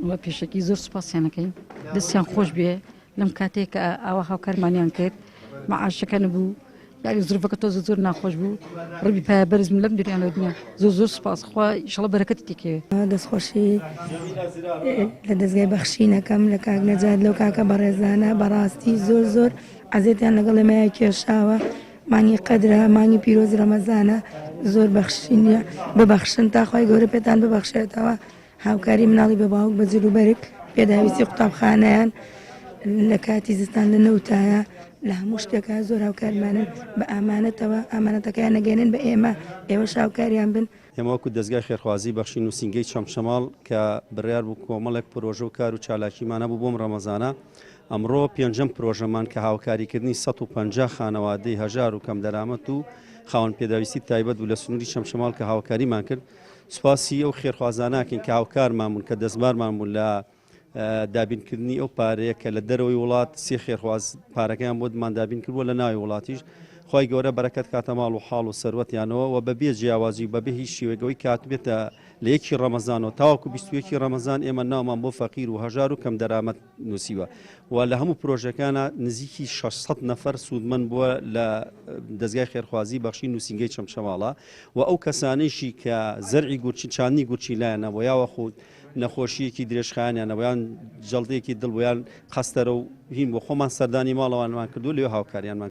وە پێشەکی زۆر سوپاسیان ئەکەین دەستیان خۆش بێ لەم کاتێک کە ئاوا هاوکارمانیان کرد مەعاشەکە نەبوو یاری زروفەکە تۆزە زۆر ناخۆش بوو ڕبی پایە بەرزم لەم دنیا لەو دنیا زۆر زۆر سوپاس خوا ئیشەڵا بەرەکەتی تێکەوێ. دەستخۆشی لە دەزگای بەخشینەکەم لە کاک نەجات لەو کاکە بەڕێزانە بەڕاستی زۆر زۆر عەزێتیان لەگەڵ ئێمەیا کێشاوە مانگی قەدرە مانگی پیرۆزی ڕەمەزانە زۆر بەخشینە ببەخشن تا خوای گەورە پێتان ببەخشێتەوە هاوکاری مناڵی بێ باوک بە جل و بەرگ، پێداویستی قوتابخانەیان لە کاتی زستان لە نەوتایە لە هەموو شتێکا زۆر هاوکارمانن بە ئامانەتەوە ئامانەتەکەیان نەگەێنن بە ئێمە ئێوەش هاوکاریان بن. ئێمە وەکو دەزگای خێرخوازی بەخشی نووسینگەی چەمچەماڵ کە بڕیار بوو کۆمەڵێک پرۆژە و کار و چالاکیمان هەبوو بۆم ڕەمەزانە، ئەمڕۆ پێنجەم پرۆژەمان کە هاوکاریکردنی 150 خانەوادەی هەژار و کەمدەرامەت و خاوەن پێداویستی تایبەت بوو لە سنووری چەمچەماڵ کە هاوکاریمان کرد، سوپاسی ئەو خێرخوازانە ئەکەین کە هاوکارمان بوون، کە دەستبارمان بوون لە دابینکردنی ئەو پارەیە کە لە دەرەوەی وڵات سێ خێرخواز پارەکەیان بۆمان دابین کردووە لە ناوی وڵاتیش خی گەورە بەرەکەت کاتە ماڵ و حاڵ و سەروەتیانەوە و بەبێ جیاوازی و بەبێ هیچ شێوەیەک ئەوەی کاتبێتە لە یەکی ڕەمەزانەوە تاوەکو 21 ڕەمەزان ئێمە ناومان بۆ فەقیر و هەژار و کەم دەرامەت نووسیوە و لە هەموو پرۆژەکانە نزیکی 600 نەفەر سوودمەند بووە لە دەزگای خێرخوازی بەخشی نووسینگەی چەمچەماڵە و ئەو کەسانەیشی کە زەرعی گورچی چاندنی گورچیلایان نەبووە یاوەخود نەخۆشییەکی درێژخایەنیان نەبوو یان جەڵدەیەکی دڵ بوو یان قەستەرە و هین بۆ خۆمان سەردانی ماڵەوانمان کردووە لەوێ هاوکاریانمان.